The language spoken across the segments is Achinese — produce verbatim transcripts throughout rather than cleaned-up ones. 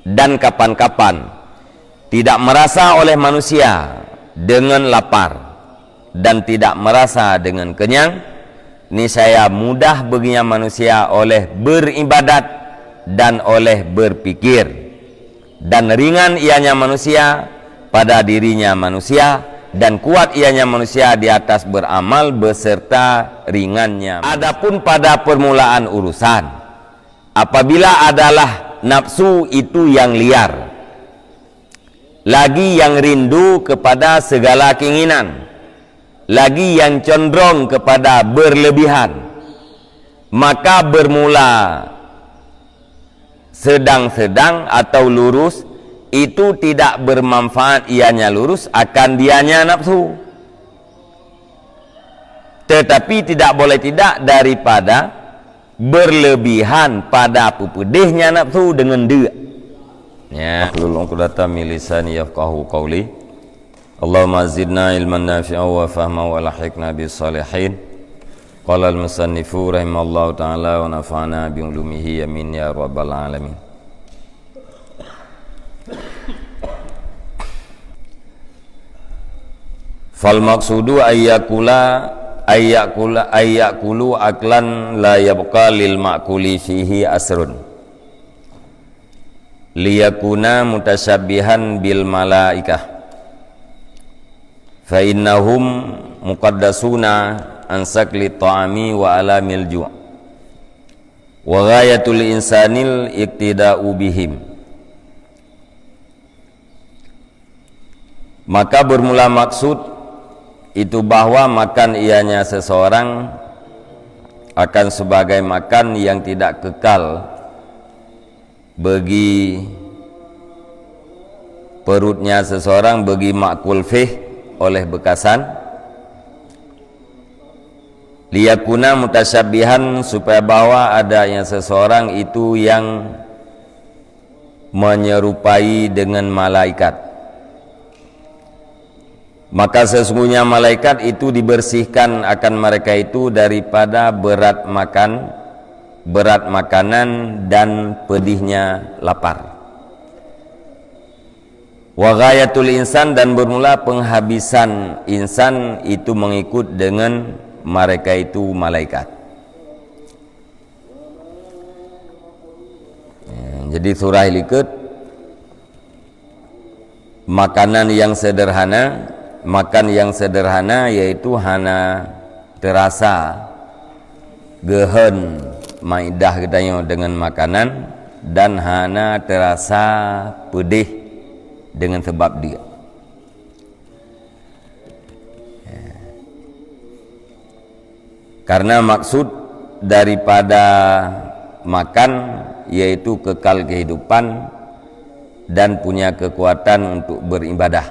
Dan kapan-kapan tidak merasa oleh manusia dengan lapar dan tidak merasa dengan kenyang, niscaya mudah baginya manusia oleh beribadat dan oleh berpikir, dan ringan ianya manusia pada dirinya manusia, dan kuat ianya manusia di atas beramal beserta ringannya. Adapun pada permulaan urusan, apabila adalah nafsu itu yang liar, lagi yang rindu kepada segala keinginan, lagi yang condrong kepada berlebihan, maka bermula sedang-sedang atau lurus itu tidak bermanfaat ianya lurus akan dianya nafsu. Tetapi tidak boleh tidak daripada berlebihan pada peupedihnya nafsu dengan deuk. Ya. Wahlul 'uqdatam min lisani yafqahu qawli. Allahumma zidna ilman nafi'a wa fahma wa alhiqna bis salihin. Qala al musannifu rahimallahu ta'ala wa nafa'na bi ulumihi, amin ya rabbal alamin. Fal maqsudu ayyakula, ayyakula, ayyakulu aklan la yabqa lil ma'kuli fihi asrun. Liyakuna mutasyabbihan bil malaikah. Fa innahum muqaddasuna an sakli ta'ami wa alamil ju'. Wa ghayatul insanil iqtida'u bihim. Maka bermula maksud itu bahwa makan ianya seseorang akan sebagai makan yang tidak kekal bagi perutnya seseorang, bagi makul fih oleh bekasan, liyakuna mutasyabbihan, supaya bahwa adanya seseorang itu yang menyerupai dengan malaikat. Maka sesungguhnya malaikat itu dibersihkan akan mereka itu daripada berat makan, berat makanan dan pedihnya lapar. Wa ghayatul insan, dan bermula penghabisan insan itu mengikut dengan mereka itu malaikat. Ya, jadi surah likot makanan yang sederhana, makan yang sederhana yaitu hana terasa geuhon maidah geutanyoe dengan makanan dan hana terasa pedih dengan sebab dia. Karena maksud daripada makan yaitu kekal kehidupan dan punya kekuatan untuk beribadah.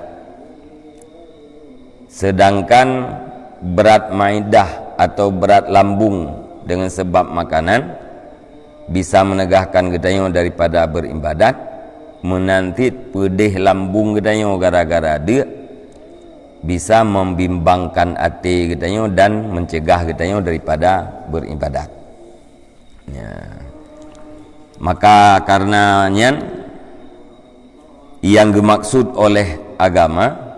Sedangkan berat maidah atau berat lambung dengan sebab makanan bisa menegahkan geutanyoe daripada beribadat, meunan cit peudeh lambung geutanyoe gara-gara deuk, bisa membimbangkan até geutanyoe dan mencegah geutanyoe daripada beribadat. Ya. Maka karena nyan, yang geumaksud oleh agama,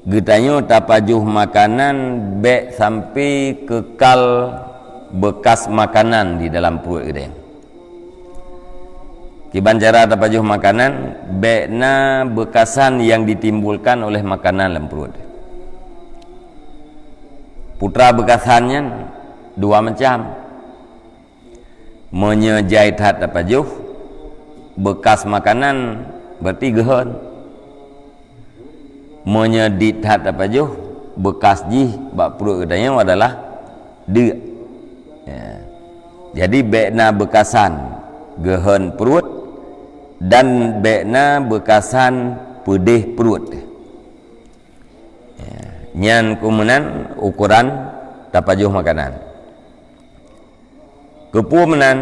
geutanyoe tapajoh makanan bék sampai kekal bekas makanan di dalam pruet geutanyoe. Kiban cara tapajoh makanan, bék na beukasan nyang ditimbulkan oleh makanan lam pruet. Putra beukasan nyan dua macam. Meunyoe jai that tapajoh, beukas makanan berarti geuhon. Meunyoe dit that tapajoh, beukas jih bak pruet geutanyoe adalah deuk. Ya. Jadi, bék na beukasan geuhon pruet dan bék na beukasan peudeh pruet. Ya. Nyan keuh meunan ukoran tapajoh makanan. Keupeue meunan?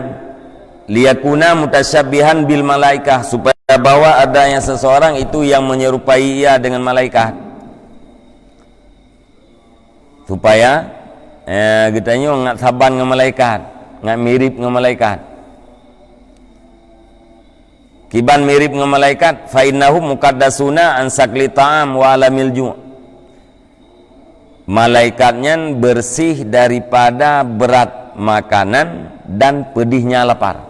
Liyakuna mutasyabbihan bil malaikah, supaya bahwa adanya seseorang itu yang menyerupai ia dengan malaikat. Supaya, eh, geutanyoe ngat saban ngon malaikat, ngat mirip ngon malaikat. Kiban mirip ngon malaikat, fa innahum muqaddasuna an sakli ta'am wa alamil ju'. Malaikat nyan bersih daripada berat makanan dan pedihnya lapar.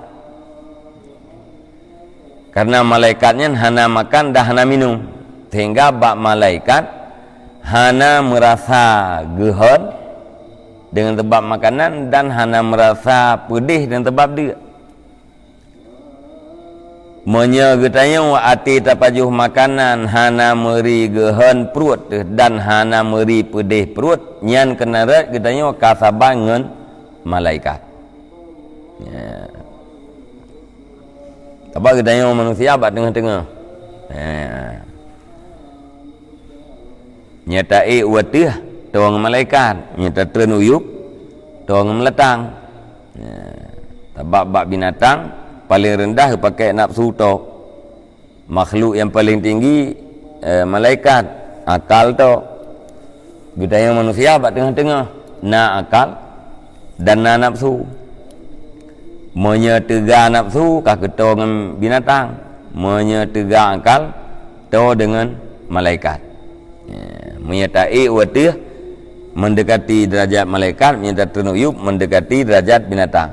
Karena malaikat nyan hana makan dan hana minum, sehingga bak malaikat hana merasa geuhon dengan sebab makanan dan hana merasa pedih dengan sebab deuk. Meunyoe geutanyoe até tapajoh makanan hana meuri geuhon pruet dan hana meuri peudeh pruet, nyan keunan rot geutanyoe ka saban ngon malaikat. Ya. Sabab geutanyoe manusia bak teungoh-teungoh. Ya. Nyoe taék u ateueh, toe ngon malaikat. Nyoe tatreun u yup, toe ngon meulatang. Nah, sabab bak binatang, paléng reundah geupakék nafsu toe. Makhluk nyang paléng tinggi, eh, malaikat, akal toe. Geutanyoe manusia bak teungoh-teungoh, na akal dan na nafsu. Meunyoe teuga nafsu, ka keutoe ngon binatang. Meunyoe teuga akal, toe deungon malaikat. Ya, meunyoe taék u ateueh, meundekati deurajat malaikat, meunyoe tatreun u yup, meundekati deurajat binatang.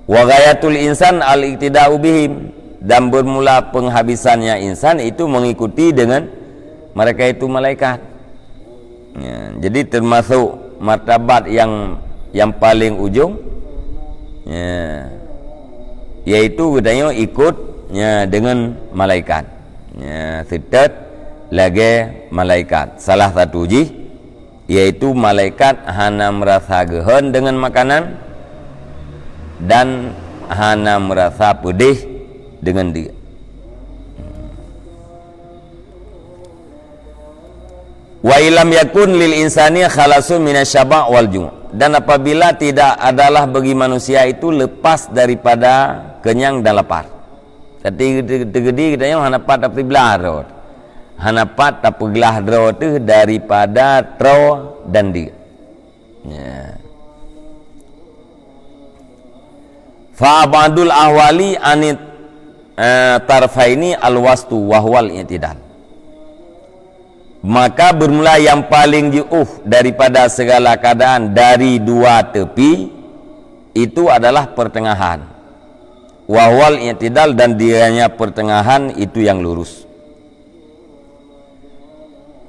Wa ghayatul insan al-iqtida'u bihim, dan bermula penghabisannya insan itu mengikuti dengan mereka itu malaikat. Ya, jadi termasuk martabat yang, yang paling ujung, ya, yaitu geutanyoe ikut, ya, dengan malaikat. Ya, seutôt lagée malaikat. Salah satu jih, yaitu malaikat hana meurasa geuhon deungon makanan dan hana meurasa peudeh deungon deuk. Wa illam yakun lil insani khalasun minasyaba' wal ju'. Dan apabila tidak adalah bagi manusia itu lepas daripada kenyang dan lapar. Tapi teu-, teugedi geutanyoe hana pat tapeuglah droe. Hana pat tapeuglah droe teuh daripada troe dan deuk. Ya. Fa abadul ahwali anit, eh, tarfaini alwastu wa huwal i'tidal. Maka bermula yang paling jiôh daripada segala keadaan dari dua tepi, itu adalah pertengahan. Wa huwal i'tidal, dan dianya pertengahan itu yang lurus.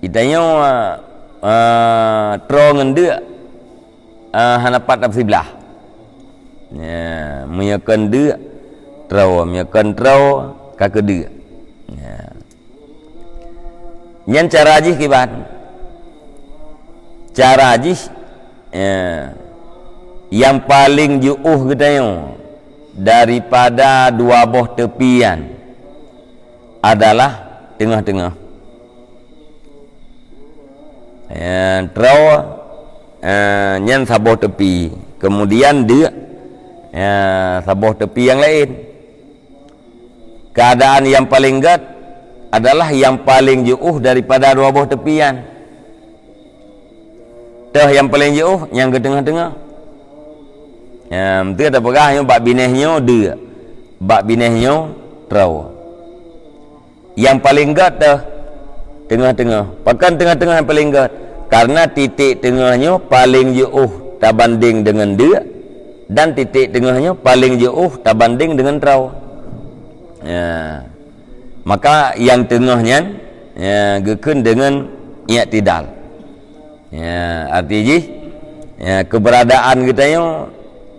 Geutanyoe, eh, troe ngon deuk, eh, hana pat tapeusiblah. Ya, meunyoe kon deuk, troe, meunyoe kon troe, ka keu deuk. Ya. Nyan cara jih kiban. Cara jih, ya, nyang paleng jiôh geutanyoe daripada dua boh tepi nyan adalah teungoh-teungoh. Ya, troe, eh, nyan saboh tepi. Kemudian deuk, ya, saboh tepi nyang laén. Keadaan nyang paleng gét adalah nyang paleng jiôh daripada dua boh tepi nyan. Toh nyang paleng jiôh, nyang keu teungoh-teungoh. Ya, beutôi tapeugah nyoe bak binéh nyoe deuk, bak binéh nyoe troe. Nyang paleng gét toh teungoh-teungoh. Pakon teungoh-teungoh nyang paleng gét? Karena titék teungoh nyoe paleng jiôh tabandeng deungon deuk, dan titék teungoh nyoe paleng jiôh tabandeng deungon troe. Ya. Maka nyang teungoh nyan, ya, geukheun deungon i'tidal. Ya, arti jih, ya, keberadaan geutanyoe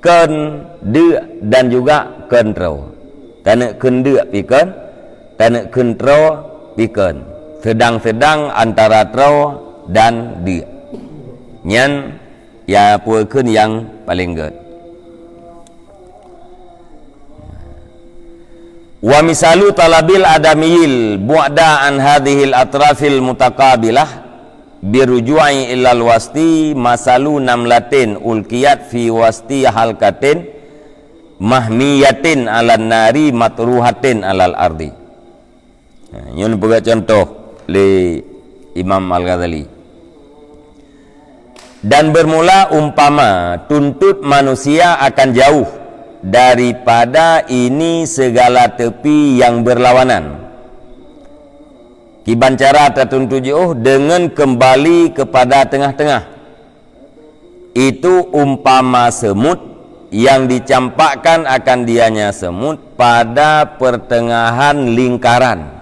kon deuk dan juga kon troe. Taneuk kheun deuk pih kon, taneuk kheun troe pih kon. Sedang-sedang antara troe dan deuk. Nyan ya peue kheun nyang paleng gét. Wa misalu talabil adamiyil bu'da an hadhil atrafil mutaqabilah biruju'i ilal wasti masalu namlatin ulqiyat fi wasti halqatin mahmiyatin alan nari matruhatin alal ardi. Ha, nyoe peugah contoh lé Imam Al-Ghazali. Dan bermula umpama tuntut manusia akan jauh daripada ini segala tepi yang berlawanan. Kiban cara tatuntut jiôh deungon keumbali keupada teungoh-teungoh. Itu umpama semut yang dicampakkan akan dianya semut pada pertengahan lingkaran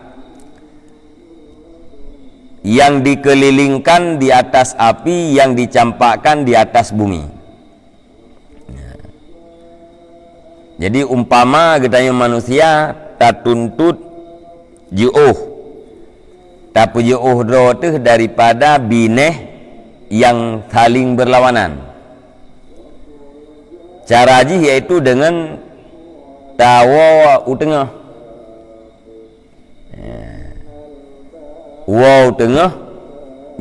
yang dikelilingkan di atas api yang dicampakkan di atas bumi. Jadi umpama geutanyoe manusia tatuntut jiôh, tapeujiôh droe teuh daripada binéh nyang saléng beurlawanan. Cara jih yaitu deungon tawoe u teungoh. Ya. Woe u teungoh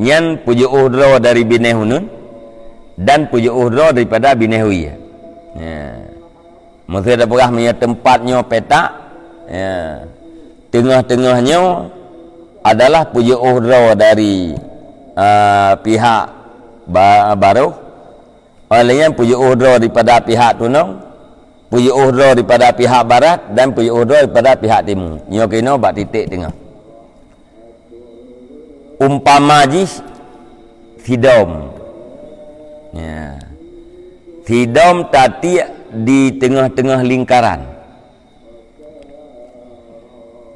nyan peujiôh droe dari binéh uneuen dan peujiôh droe daripada binéh wie. Ya. Meusé tapeugah meunyoe teumpat nyoe petak, ya, teungoh-teungoh nyoe adalah peujiôh droe dari, a, pihak ba-, baroh, óh lheueh nyan peujiôh droe daripada pihak tunong, peujiôh droe daripada pihak barat dan peujiôh droe daripada pihak timu. Nyoe keunoe bak titék teungoh. Umpama jih sidom. Ya. Sidom tatiek di teungoh-teungoh lingkaran.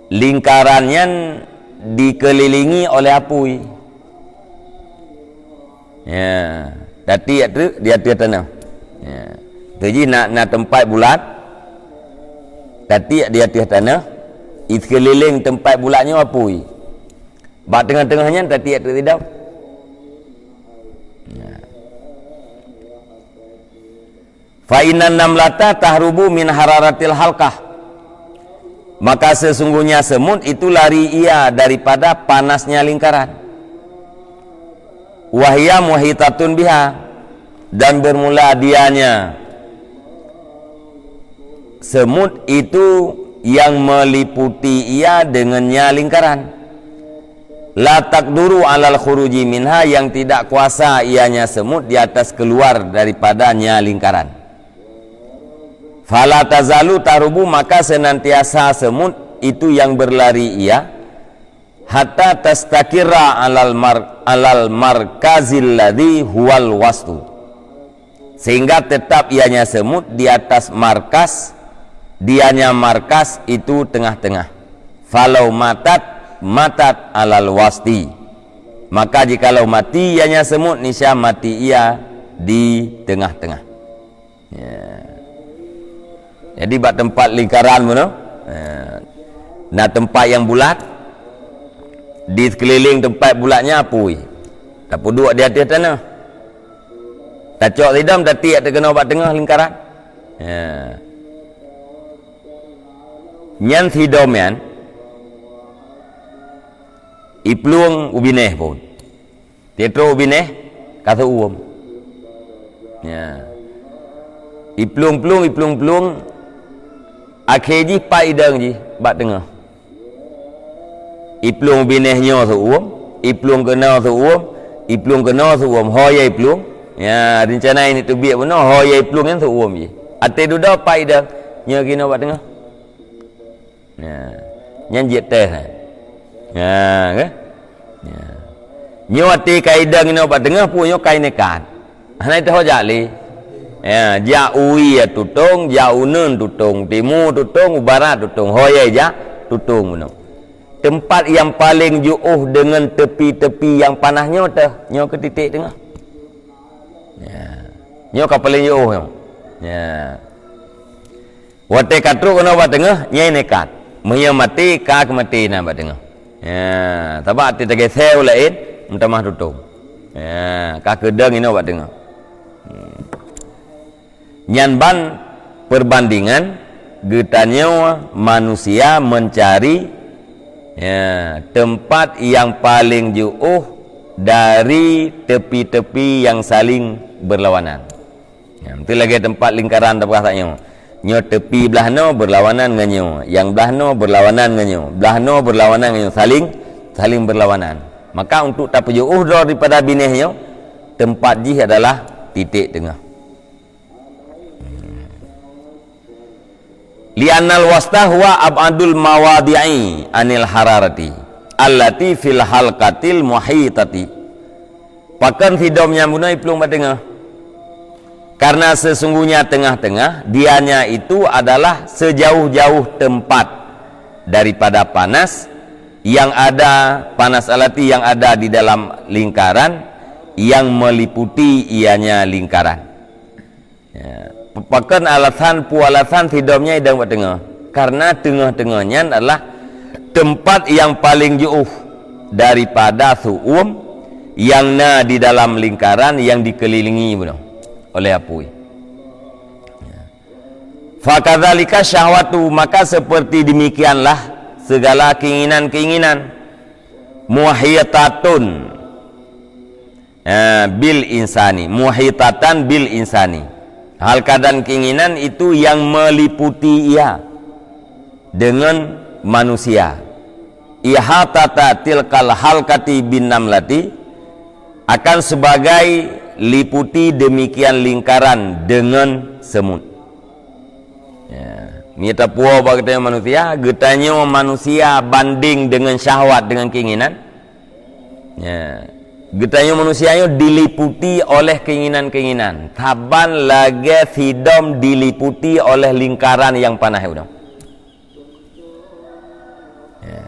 Lingkaran nyan dikeulilingi oleh apui. Ya, tatiek treuk di ateueh tanoh. Ya. Teujih na, na teumpat bulat, tatiek di ateueh tanoh, di seukeuliléng teumpat bulat nyoe apui. Bak teungoh-teungoh nyan tatiek treuk sidom. Ya. Fa innan namlata tahrubu min hararatil halqah. Maka sesungguhnya semut itu lari ia daripada panasnya lingkaran. Wahya muhitatun biha, dan bermula dianya semut itu yang meliputi ia dengannya lingkaran. La taqduru alal khuruji minha, yang tidak kuasa ianya semut di atas keluar daripadanya lingkaran. Fala tazalu tahrubu, maka senantiasa semut itu yang berlari ia, hatta tastaqirra alal mar-, alal markazil ladzi huwal wastu. Sehingga tetap ianya semut di atas markas, dianya markas itu tengah-tengah. Falau matat, matat alal wasti. Maka jikalau mati ianya semut, niscaya mati ia di tengah-tengah. Ya. Jadi bak teumpat lingkaran bunoe, ya, na teumpat nyang bulat, di seukeuliléng teumpat bulatnya apui. Tapeuduek di ateueh tanoh. Tacok sidom tatiek teukeunoe bak teungoh lingkaran. Ya. Nyan sidom nyan iplueng u binéh phon. Tiep-tiep binéh ka seu-uem. Ya. Iplueng-plueng, iplueng-plueng, akhé jih pat idong jih bak teungoh. Iplueng binéh nyoe seu-uem, iplueng keunoe seu-uem, iplueng keunoe seu-uem. Ho ya iplueng? Ya, rencana ini teubiet bunoe, ho ya iplueng nyan seu-uem jih. Até dudoe pat idong, nyoe keunoe bak teungoh. Nah, nyan jeuet teuh, eh. Nah, kan? Ya. Nyoe watèe ka idong inoe bak teungoh pun nyoe ka inekat. Hana iteuho jak lé. Ya, jak u wie tutong, jak u neuen tutong, timu tutong, u barat tutong, ho ya jak tutong bunoe. Teumpat nyang paleng jiôh deungon tepi-tepi nyang panas nyoe teuh, nyoe keu titék teungoh. Ya. Nyoe ka paleng jiôh nyoe. Ya. Watèe ka trok keunoe bak teungoh, nyan inekat. Meunyoe maté, ka keumaté na bak teungoh. Ya, sabab até tagèsè u laén, meutamah tutong. Ya, ka keudong inoe bak teungoh. Hmm. Nyan ban peubandingan geutanyoe manusia meucari, ya, teumpat nyang paleng jiôh dari tepi-tepi nyang saléng beurlawanan. Nyan, tu lagèe teumpat lingkaran tapeugah that nyoe. Nyoe tepi blah noe beurlawanan ngon nyoe, nyang blah noe beurlawanan ngon nyoe, blah noe beurlawanan ngon nyoe, saléng, saléng beurlawanan. Maka untuk tapeujiôh droe daripada binéh nyoe, teumpat jih adalah titék teungoh. Li'annal wasta huwa ab'adul mawadhi'i anil hararati allati fil halqatil muhitati. Pakon sidom nyang bunoe iplueng bak teungoh? Karena sesungguhnya tengah-tengah, dianya itu adalah sejauh-jauh tempat daripada panas yang ada, panas alati yang ada di dalam lingkaran yang meliputi ianya lingkaran. Ya. Pakon alasan, peue alasan sidom nyan idong bak teungoh? Karena teungoh-teungoh nyan adalah tempat yang paling jauh daripada su'um yang na di dalam lingkaran yang dikelilingi bunoe oleh apui. Ya. Fakadzalika syahwatu, maka seperti demikianlah segala keinginan-keinginan. Muhitatun, eh, bil insani, muhitatan bil insani. Hal keadaan keinginan itu yang meliputi ia dengan manusia. Ihatata tilkal halqati bin namlati, akan sebagai liputi demikian lingkaran dengan semut. Ya. Mita puo bak geutanyoe manusia, geutanyoe manusia banding dengan syahwat, dengan keinginan. Ya. Geutanyoe manusia nyoe diliputi oleh keinginan-keinginan. Saban lagée sidom diliputi oleh lingkaran yang panas udah. Ya.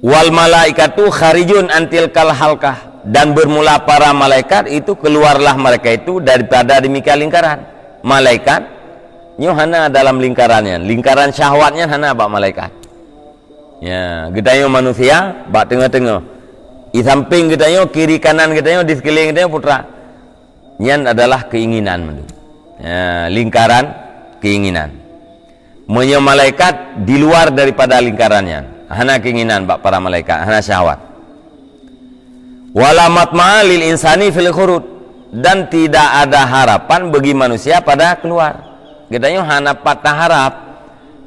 Wal malaikatu kharijun antil kal halkah, dan bermula para malaikat itu, keluarlah mereka itu daripada demikian lingkaran. Malaikat nyoe hana dalam lingkaran nyan, lingkaran syahwat nyan hana bak malaikat. Ya, geutanyoe manusia bak teungoh-teungoh. Di samping geutanyoe, kiri kanan geutanyoe, di sekeliling geutanyoe putra. Nyan adalah keinginan mandum. Ya, lingkaran keinginan. Meunyoe malaikat di luar daripada lingkaran nyan, hana keinginan bak para malaikat, hana syahwat. Wala matma'a lil insani fil khurud, dan tidak ada harapan bagi manusia pada keluar. Geutanyoe hana pat taharap,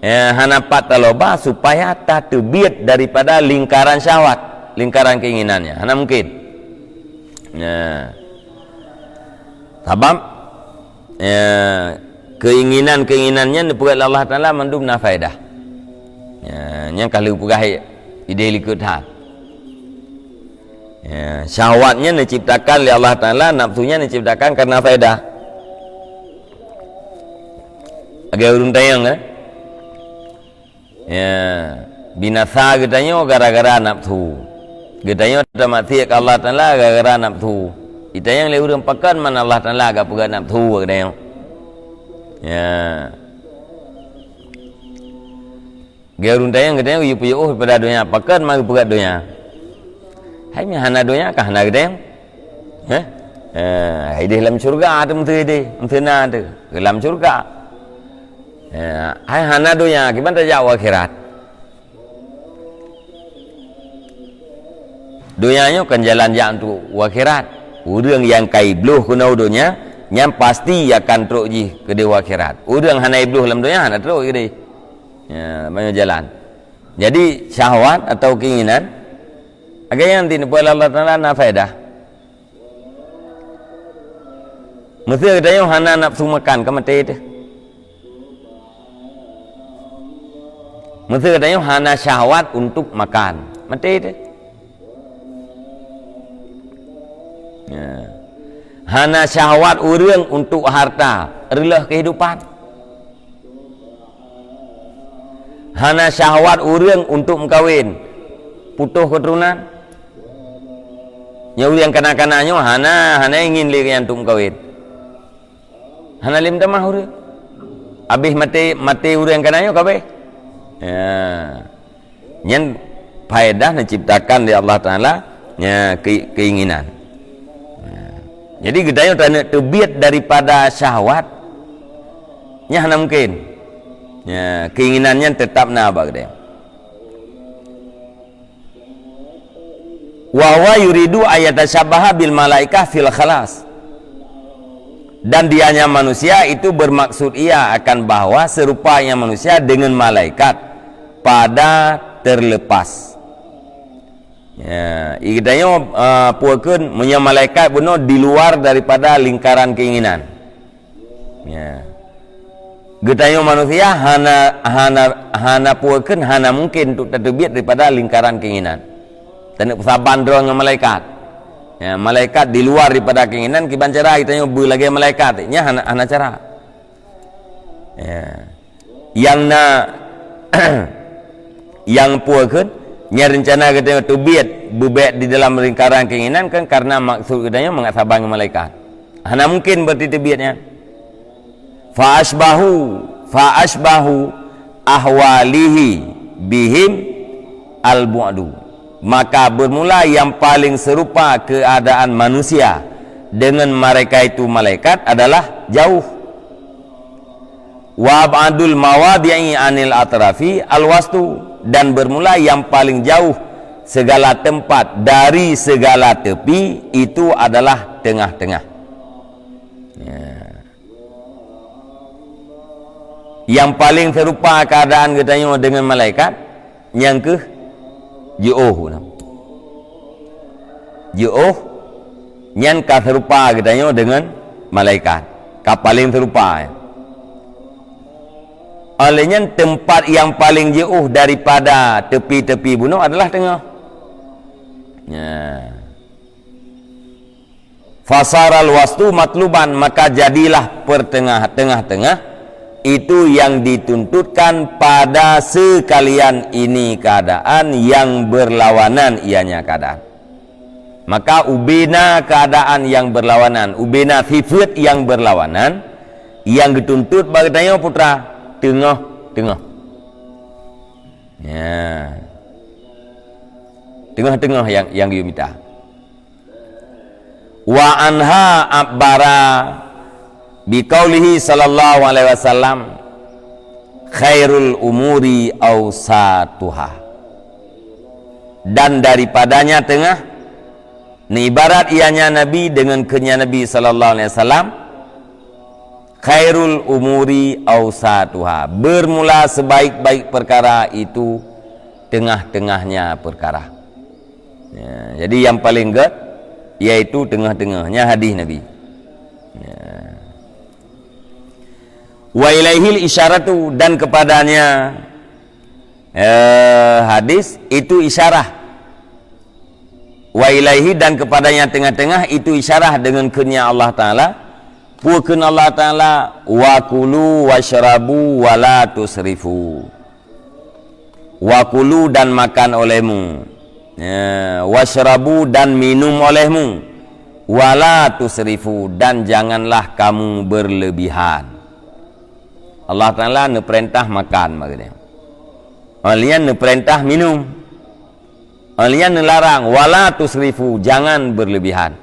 ya, hana pat taloba supaya tateubiet daripada lingkaran syahwat, lingkaran keinginan nyan. Hana mungkin. Ya. Sabab, ya, keinginan-keinginan nyan dipeugah lé Allah Taala mandum na faedah. Ya, nyan ka lheueh peugah idéh likot that. Ya, syahwat nyan diciptakan lé Allah Taala, nafsu nyan diciptakan karena faedah. Lagée ureuëng tanyong, eh? Ya, binasa geutanyoe gara-gara nafsu. Geutanyoe tamaksiet keu Allah Taala gara-gara nafsu. Itanyong lé ureuëng pakon man Allah Taala geupeugah nafsu geutanyoe. Ya. Geutanyoe, geutanyoe geuyue peuyoh pada donya, pakon man geupeugah donya. Hai, meunyo hana donya ka hana geutanyoe. Heh? Eh, hai deh lam syurga tu meuteue deh, meuteue na tu. Lam syurga. Eh, hai hana donya, kiban tajak u akhirat. Donya nyoe kan jalan jak untuk u akhirat. Ureuëng nyang ka ibloh keunoe donya, nyan pasti akan trok jih keudeh u akhirat. Ureuëng hana ibloh lam donya, hana trok keudeh. Ya, banyak jalan. Jadi, syahwat atau keinginan, agak yang dineupeue Allah Taala na faedah. Meusé geutanyoe hana nafsu makan, ka maté teuh. Meusé geutanyoe hana syahwat untuk makan, maté teuh. Ya. Hana syahwat ureuëng untuk harta, reuloh kehidupan. Hana syahwat ureuëng untuk meukawen, putôh keuturonan. Nyoe ureuëng kana-kana nyoe hana, hana ingin lé nyan untuk meukawen. Hana lé meutamah ureuëng. Habéh maté, maté ureuëng kana nyoe ka habéh. Ya. Nyan faedah neuciptakan lé Allah Taala, ya, ke-, keinginan. Ya. Jadi geutanyoe taneuk teubiet daripada syahwat, nyan hana mungkin. Ya, keinginan nyan tetap na bak geutanyoe. Wa huwa yuridu ayatasyabaha bil malaikah fil khalas. Dan dianya manusia itu bermaksud ia akan bahwa serupanya manusia dengan malaikat pada terlepas. Ya, geutanyoe, eh, puakeun meunyoe malaikat bunoe di luar daripada lingkaran keinginan. Ya. Geutanyoe manusia hana, hana, hana peue kheun, hana mungken untuk tateubiet daripada lingkaran keinginan. Taneuk peusaban droe ngon malaikat. Ya, malaikat di luar daripada keinginan, kiban cara geutanyoe beulagèe malaikat. Nyan hana, hana cara. Ya. Nyang na, nyang peue kheun, nyang rencana geutanyoe teubiet beubèk di dalam lingkaran keinginan kan karena maksud geutanyoe mangat saban ngon malaikat. Hana mungken berarti teubiet nyan. Fa asbahu, fa asbahu ahwalihi bihim al-bu'du. Maka bermula yang paling serupa keadaan manusia dengan mereka itu malaikat adalah jauh. Wa ab'adul mawadi'i anil atrafi al-wastu, dan bermula yang paling jauh segala tempat dari segala tepi itu adalah tengah-tengah. Ya. Nyang paléng seurupa keuadaan geutanyoe deungon malaikat, nyang kheueh jiôh. Jiôh nyan ka seurupa geutanyoe deungon malaikat, ka paléng seurupa. Óh lheueh nyan, teumpat nyang paléng jiôh daripada tepi-tepi bunoe adalah teungoh. Nah. Fasaral wastu matluban, maka jadilah pertengah, tengah-tengah itu yang dituntutkan pada sekalian ini keadaan yang berlawanan ianya keadaan. Maka ubena keadaan yang berlawanan, ubena sifat yang berlawanan, yang dituntut bak geutanyoe putra, teungoh-teungoh. Ya. Teungoh-teungoh yang, yang geuyue mita. Wa anha abbara biqaulihi sallallahu alaihi wasallam, "Khairul umuri ausatuha." Dan daripadanya teungoh, neuibarat ianya Nabi deungon kheunnya Nabi sallallahu alaihi wasallam, "Khairul umuri ausatuha." Bermula sebaik-baik perkara itu tengah-tengahnya perkara. Ya, jadi yang paling gét yaitu tengah-tengah. Nyan hadis Nabi. Ya. Wa ilaihil isyaratu, dan kepadanya, eh, hadis itu isyarah. Wa ilaihi, dan kepadanya tengah-tengah itu isyarah deungon kheunnya Allah Taala. Peue kheun Allah Taala, "Wa kulu wasyrabu wa la tusrifu." Wa kulu, dan makan olehmu. Ya, wasyrabu, dan minum olehmu. Wa la tusrifu, dan janganlah kamu berlebihan. Allah Taala neupeurintah makan bak geutanyoe. Óh lheueh nyan neupeurintah minum. Óh lheueh nyan neularang, "Wa la tusrifu," jangan berlebihan.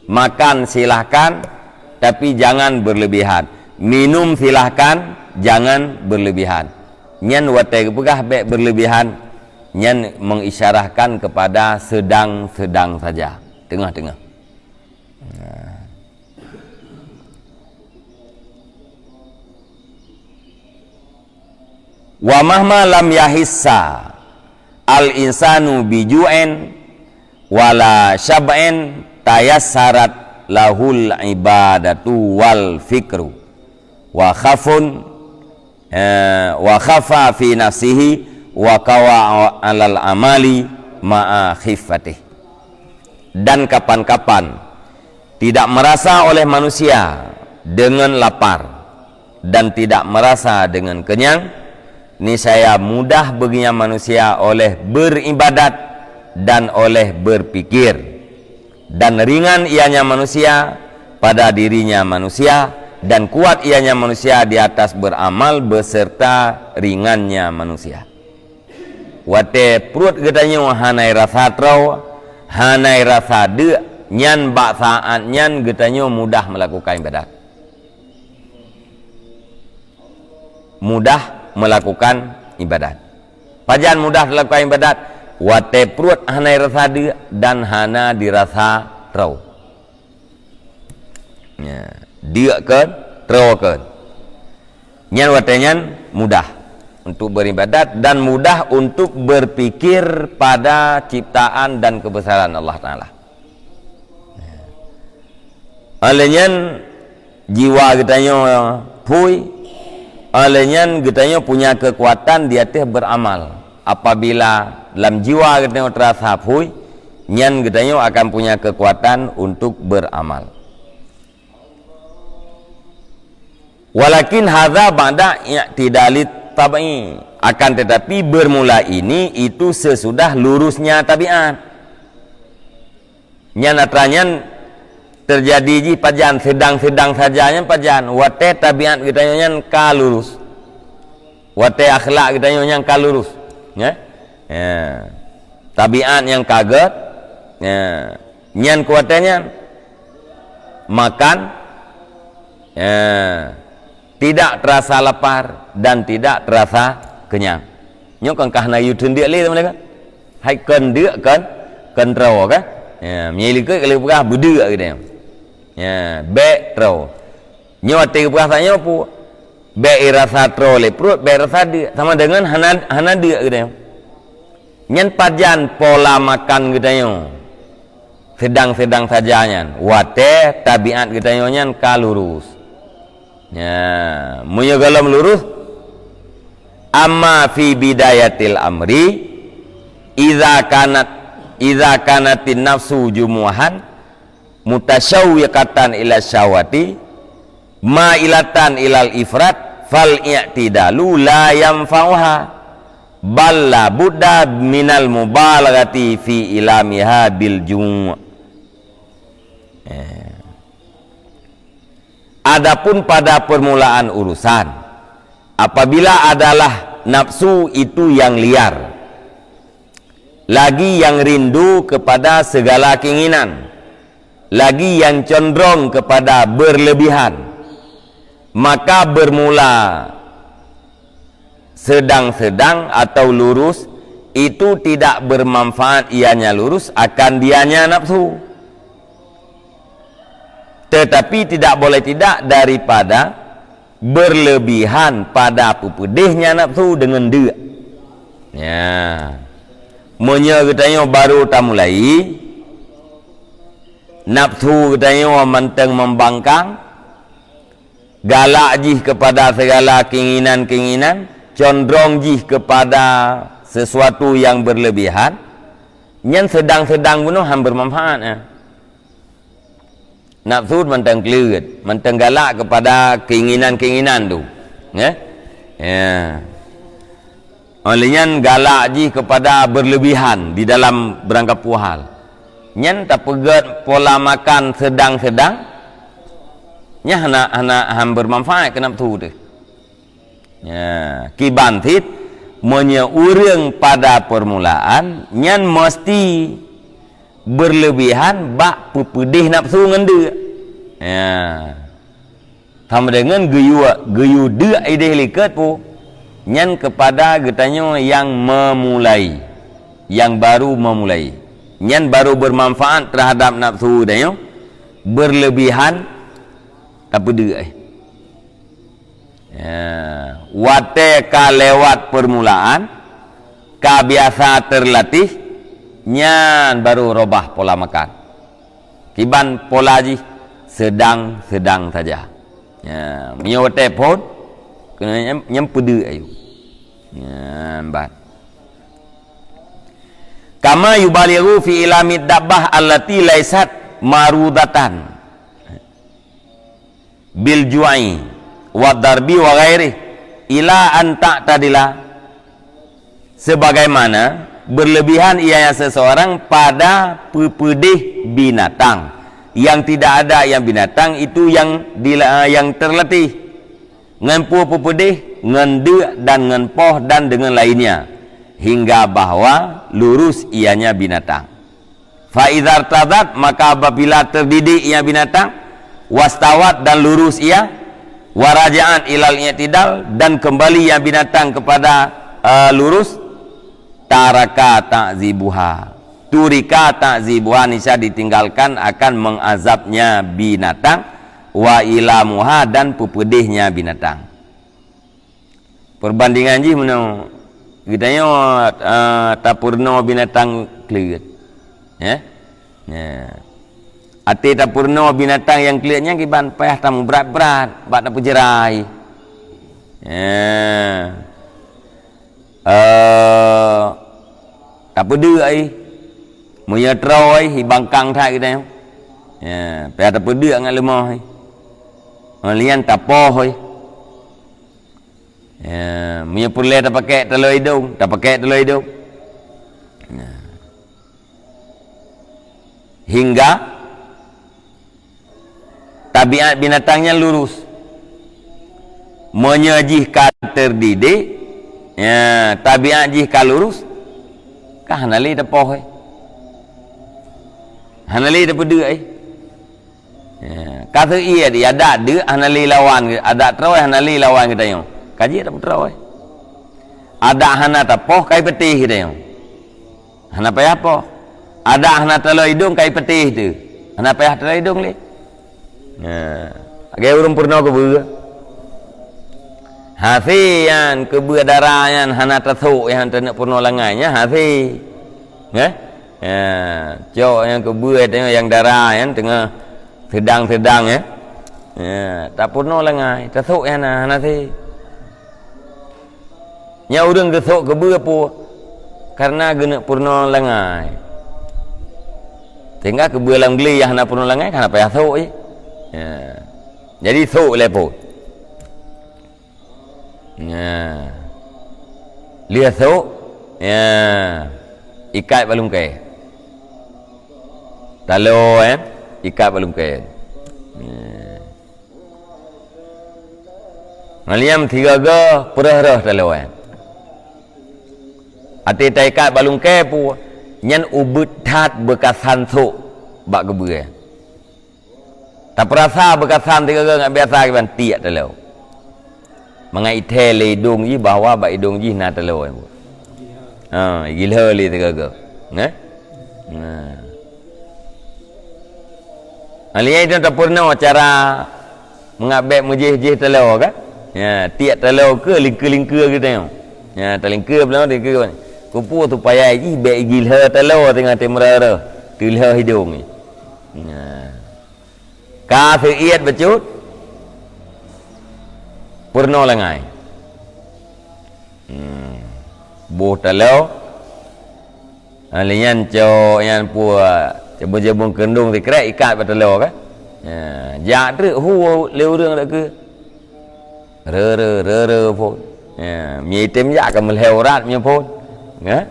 Makan silahkan, tapi jangan berlebihan. Minum silahkan, jangan berlebihan. Nyan watée geupeugah bék berlebihan, nyan mengisyarahkan kepada sedang-sedang saja, tengah-tengah. Nah. Wa mahma lam yahissa al-insanu biju'in wala syab'in tayassarat lahul ibadatu wal fikru wa khafun, eh, wa khafa fi nafsihi wa qawa alal amali ma'a khiffatih. Dan kapan-kapan tidak merasa oleh manusia dengan lapar dan tidak merasa dengan kenyang, niscaya mudah baginya manusia oleh beribadat dan oleh berpikir, dan ringan ianya manusia pada dirinya manusia, dan kuat ianya manusia di atas beramal beserta ringannya manusia. Watée pruet geutanyoe hana rasa troe, hana rasa deuk, nyan bak saát nyan geutanyoe mudah meulakukan ibadat. Mudah meulakukan ibadat. Pajan mudah meulakukan ibadat? Watée pruet hana rasa deuk dan hana dirasa troe. Ya, deuk kheun, troe kheun. Nyan watée nyan mudah untuk beribadat dan mudah untuk berpikir pada ciptaan dan kebesaran Allah Taala. Ya. Óh lheueh nyan jiwa geutanyoe phui, Oleh nyan geutanyoe punya keukuatan di ateueh beuramal. Apabila lam jiwa geutanyoe teurasa phui, nyan geutanyoe akan punya keukuatan untuk beuramal. Walakin hadza ba'da i'tidalit tab'i. Akan tetapi bermula ini itu sesudah lurusnya tabiat. Nyan atra nyan teujadi jih pajan, seudang-seudang saja nyan pajan. Watée tabiat geutanyoe nyan ka lurus. Watée akhlak geutanyoe nyan ka lurus. Ya? Ya. Tabiat nyang ka gét. Ya. Nyan keu watée nyan. Makan. Ya. Tidak terasa lapar dan tidak terasa kenyang. Nyoe kan ka hana yue teundeuk lé, teuma kan? Hai kon deuk kon, kon troe kan? Ya, meunyoe likot kalau peugah beudeuk gitu. Ya, bék troe. Nyoe watée geupeugah tanyoe pu, bék rasa troe lé pruet, bék rasa deuk. Sama dengan hana, hana deuk gitu. Nyan pajan pola makan geutanyoe. Seudang-seudang saja nyan. Watée tabiat geutanyoe nyan ka lurus. Nya, meunyoe gohlom lurus, amma fi bidayatil amri, idza kanat, idza kanatin nafsu jumuhan, mutasyawwiqatan ila syahwati, mailatan ilal ifrat, fal i'tidalu la yanfa'uha, bal la budda minal mubalaghati fi ilamiha bil ju'. Eh. Adapun pada permulaan urusan, apabila adalah nafsu itu yang liar, lagi yang rindu kepada segala keinginan, lagi yang condrong kepada berlebihan, maka bermula sedang-sedang atau lurus itu tidak bermanfaat ianya lurus akan dianya nafsu. Tetapi tidak boleh tidak daripada berlebihan pada peupeudehnya nafsu dengan deuk. Ya. Meunyoe geutanyoe baru tamulai, nafsu geutanyoe mantong membangkang, galak jih kepada segala keinginan-keinginan, condrong jih kepada sesuatu yang berlebihan, nyan sedang-sedang bunoe han bermanfaat, eh. Nafsu mantong kleuet, mantong galak kepada keinginan-keinginan tu. Ya? Ya. Oleh nyan galak jih kepada berlebihan di dalam beurangkapeue hal. Nyan tapeugét pola makan sedang-sedang, nyan hana, hana, han bermanfaat keu nafsu teuh. Ya, kiban cit, meunyoe ureuëng pada permulaan, nyan meusti berlebihan bak peupeudeh nafsu ngon deuk. Ya. Sama dengan geuyue, geuyue deuk ideh likot pu. Nyan kepada geutanyoe nyang memulai, nyang baru memulai. Nyan baru bermanfaat terhadap nafsu geutanyoe, berlebihan tapeudeuk, eh. Ya, watée ka lewat permulaan, ka biasa terlatih, nyan baru robah pola makan. Kiban pola jih sedang-sedang saja. Ya, meunyoe watée phon, keuneuk nyam, nyam peudeuk ayue. Nyan ban. Kama yubalighu fi ilami dabbah allati laisat marudatan bil ju'i wa darbi wa ghairi ila an ta'tadila, sebagaimana berlebihan ianya seseorang pada peupeudeh binatang yang tidak ada, yang binatang itu yang dila-, yang terlatih ngon peue peupeudeh, ngon deuk dan ngon poh dan dengan lainnya, hingga bahwa lurus ianya binatang. Fa idzartadat, maka apabila terdidik ia binatang, wastawat, dan lurus ia, waraja'at ilal i'tidal, dan kembali ia binatang kepada, eh, lurus, taraka ta'zibuha. Turika ta'zibuha, niscaya ditinggalkan akan mengazabnya binatang, wa ilamuha, dan peupeudehnya binatang. Perbandingan jih meunoe, geutanyoe, eh, tapeurunoe binatang kleuet. Ya? Ya. Até tapeurunoe binatang nyang kleuet nyan kiban payah tameubrat-brat bak tapeujeurai. Ya. Eh, tapeudeuk ai. Meunyoe troe ai, bangkang that geutanyoe. Ya, payah tapeudeuk ngon leumoh ai. Ngon lian tapoh ai. Ya, meunyoe peureulée tapakée taloe idong, tapakée taloe idong. Ya. Hingga tabiat binatang nyan lurus. Meunyoe jih ka teudidik, ya, tabiat jih ka lurus, ka hana lé tapoh ai. Hana lé tapeudeuk ai. Ya, ka seuiet, ya, adat deuk hana lé lawan, adat troe hana lé lawan geutanyoe. Ka jeuet tapeutroe. Adat hana tapoh, ka ipatéh geutanyoe. Hana payah poh. Adak hana taloe idong ka ipatéh teuh. Hana payah taloe idong lé. Nah, lagée ureuëng peurunoe keubeue. Hasé nyan keubeue dara nyan hana tasok, nyan taneuk peurunoe langai nyan hasé. Nggeh? Ya, cok nyang keubeue teungoh nyang dara nyan teungoh seudang-seudang, ya. Ya, tapeurunoe langai, tasok nyan hana, hana hasé. Nyan ureuëng geusok keubeue peue? Kareuna geuneuk peurunoe langai. Sehingga keubeue lam glé nyang hana peurunoe langai, ka hana payah sok jih. Ya. Jadi sok lé peue. Ya. Lheueh sok, ya. Ikat bak lungkée. Taloe, eh, ikat bak lungkée. Ya. Ngon lian sigoe-goe peureuh-reuh taloe. Até taikat bak lungkée peue, nyan ubit that beukasan sok bak keubeue. Tapeurasa beukasan sigoe-goe ngat biasa kiban tiek taloe. Mangat ithée lé idong jih bahwa bak idong jih na taloe. Ha, igilhö lé sigoe-goe. Neh? Nah. Alai nyan tapeurunoe cara mangat bék meujih-jih taloe kan? Ya, tiek taloe keu lingkeu-lingkeu geutanyoe. Ya, talingkeu beulangöng, lingkeu. Keupeue supaya jih bék igilhö taloe teungoh teumeureuh-reuh, teulhö idong. Ya. Ka seuiet bacut, peurunoe langai. Hmm. Boh taloe, ha, lé nyan cok nyan peue, jabung-jabung keundong sikrek ikat bak taloe kan. Ha, jak treuk hu lé ureuëng dak keu. Rere, rere phon. Ya, mie item jak ka meulhée urat mie phon. Ya.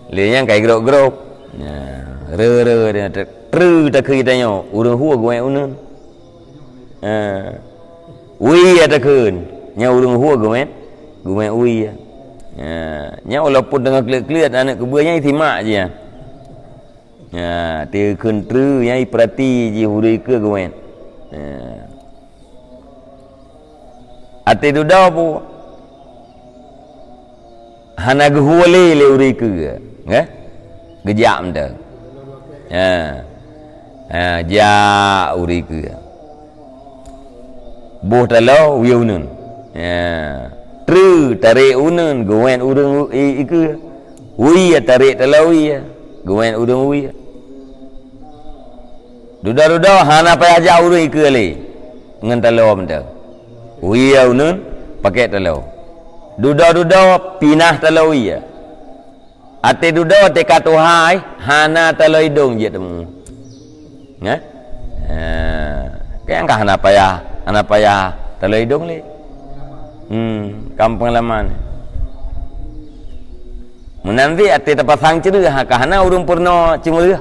Lé nyan kai grok-grok. Ya, rere, rere, teu takheun tanyoe, ureuëng hu geuwét uneun. Ha. Wie takheun, nyan ureuëng hu geuwét, geuwét wie. Ha. Nyan walaupun teungoh kleuet-kleuet aneuk keubeue nyan isimak jih. Ya, takheun treue nyan ipeurati jih ureuëng keue geuwét. Ya. Até dudoe peue? Hana geuhue lé lé ureuëng keue, nggeh? Geujak mantong. Ha. Ha, jak ureuëng keue. Boh taloe wie uneun. Ha. Treue tarek uneun geuwét ureuëng u-, i-, i keue. Wie tarek taloe wie geuwét ureuëng wie. Dudoe-dudoe hana payah jak ureuëng i keue lé ngon taloe mantong. Wie uneun pakèk taloe. Dudoe-dudoe pinah taloe wie. Até dudoe teuka tuha, hana taloe idong jeuet teuma. Nggeh? Ha. Kayang ka hana payah, hana payah taloe idong lé. Hmm, ka peungalaman. Meunan cit até tapasang ceureuh, ka hana ureuëng peurunoe ceumeureuh.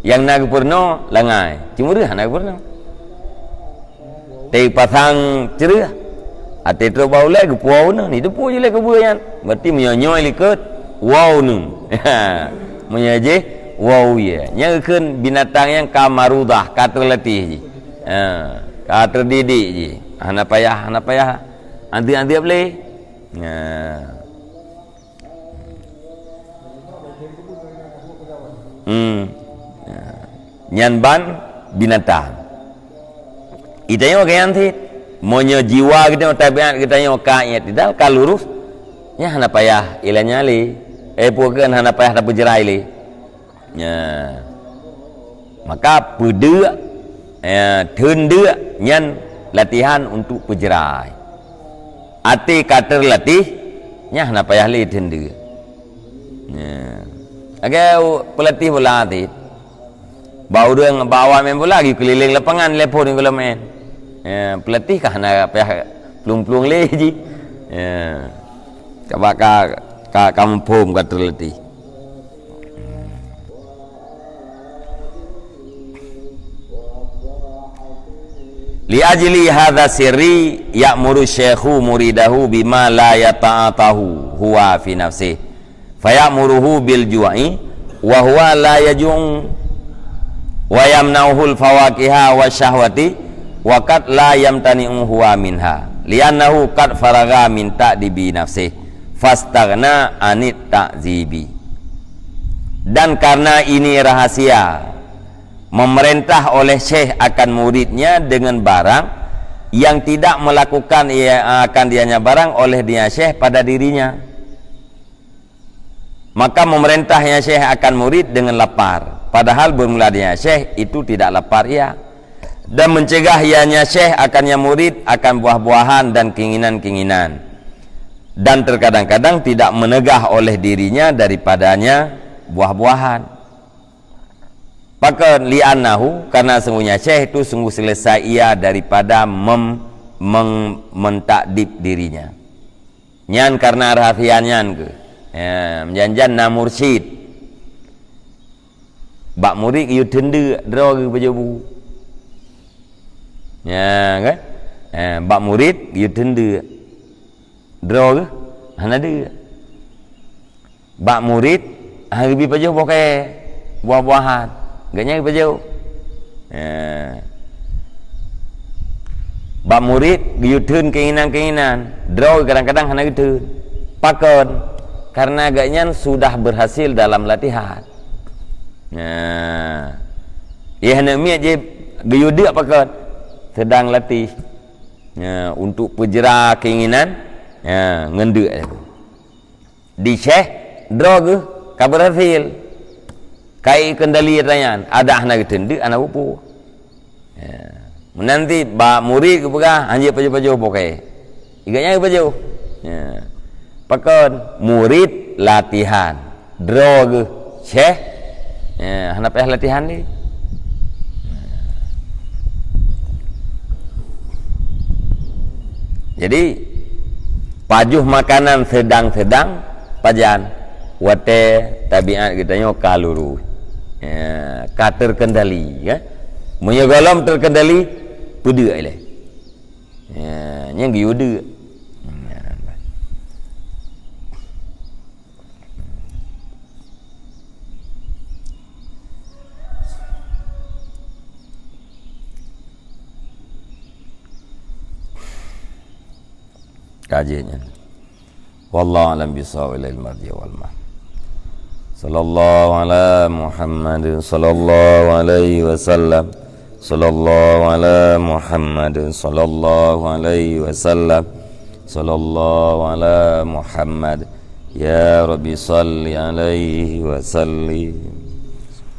Nyang na geupeurunoe langai, ceumeureuh hana geupeurunoe. Tapasang ceureuh, até trok bak ulée geupuwoe uneun, jiteupeue jih lé keubeue nyan. Berarti meunyoe nyoe likot, woe uneun. Meunyoe jih, woe wie. Nyan geukheun binatang nyang ka marudah, ka teulatih jih. Ha, ka teudidik jih. Hana payah, hana payah anteuk-anteuk lé. Ha. Hmm. Nyan ban binatang. Geutanyoe ka nyan cit. Meunyoe jiwa geutanyoe, tabiat geutanyoe ka i'tidal, ka lurus, nyan hana payah ilanya lé. Eh, peue kheun hana payah tapeujrai lé. Nya. Maka peudeuk, ya, theun deuk nyan latihan untuk peujrai. até ka teulatih, nyan hana payah lé teundeuk. Ya. Lagèe u-, peulatih bola até. Bak ureueng, bak awak main bola, geukeulileng lapangan, lhèe phon geulo main. Ya, peulatih ka hana payah plueng-plueng lé jih. Ya. Ka bak ka, ka, ka muphom ka teulatih. Li ajli hadza sirri ya'muru syekhu muridahu bima la yata'atahu huwa fi nafsih. Faya'muruhu bil ju'i wa huwa la yaj'u, wa yamna'uhul fawakiha wa syahwati wa qad la yamtani'u huwa minha, li'annahu qad faragha min ta'dibi nafsih, fastaghna anit ta'zibi. Dan karena ini rahasia, memerintah oleh syekh akan muridnya dengan barang yang tidak melakukan ia, akan dianya barang oleh dia syekh pada dirinya. Maka memerintahnya syekh akan murid dengan lapar, padahal bermula dia syekh itu tidak lapar ia, dan mencegah ianya syekh akannya murid akan buah-buahan dan keinginan-keinginan, dan terkadang-kadang tidak menegah oleh dirinya daripadanya buah-buahan. Pakon? Li'annahu, karena sungguhnya syekh itu sungguh selesai ia daripada mem-, meng-, mentakdib dirinya. Nyan karena rahasia nyan keuh. Ya, meujan-jan na mursyid. Bak murit geuyue teundeuk droe geuh pajoh bu. Ya, kan? Eh, bak murit geuyue teundeuk droe geuh hana deuk. Bak murit hana geubi pajoh boh kayèe, buah-buahan. Gobnyan geupajoh. Eh. Bak murit geuyue theun keinginan-keinginan, droe kadang-kadang hana geutheun. Pakon? Karena gobnyan sudah berhasil dalam latihan. Nah, yeh aneuk miet jih geuyue deuk pakon? Sedang latih. Ya, untuk peujra keinginan, ya, ngon deuk. Di syekh, droe geuh ka berhasil. Ka ikendali ata nyan, adak hana geuteundeuk, hana peue-peue. Ya. Meunan cit bak murit geupeugah, "Hanjeuet pajoh-pajoh boh kayèe." Gobnyan geupajoh. Ya. Pakon? Murit latihan. Droe geuh syekh, ya, hana payah latihan lé. Jadi, pajoh makanan sedang-sedang pajan, watèe tabiat geutanyoe ka lurus. Ya, ka terkendali, kan? Meunyoe gohlom terkendali, peudeuk ilèe. Ya, nyan geuyue deuk. Ka jeuet nyan. Wallahu a'lam bissawab, ilaihil marji' wal ma'ab. Sallallahu ala Muhammad, sallallahu alaihi wasallam. Sallallahu ala Muhammad, sallallahu alaihi wasallam. Sallallahu ala Muhammad. Ya Rabbi, salli alaihi wa sallim.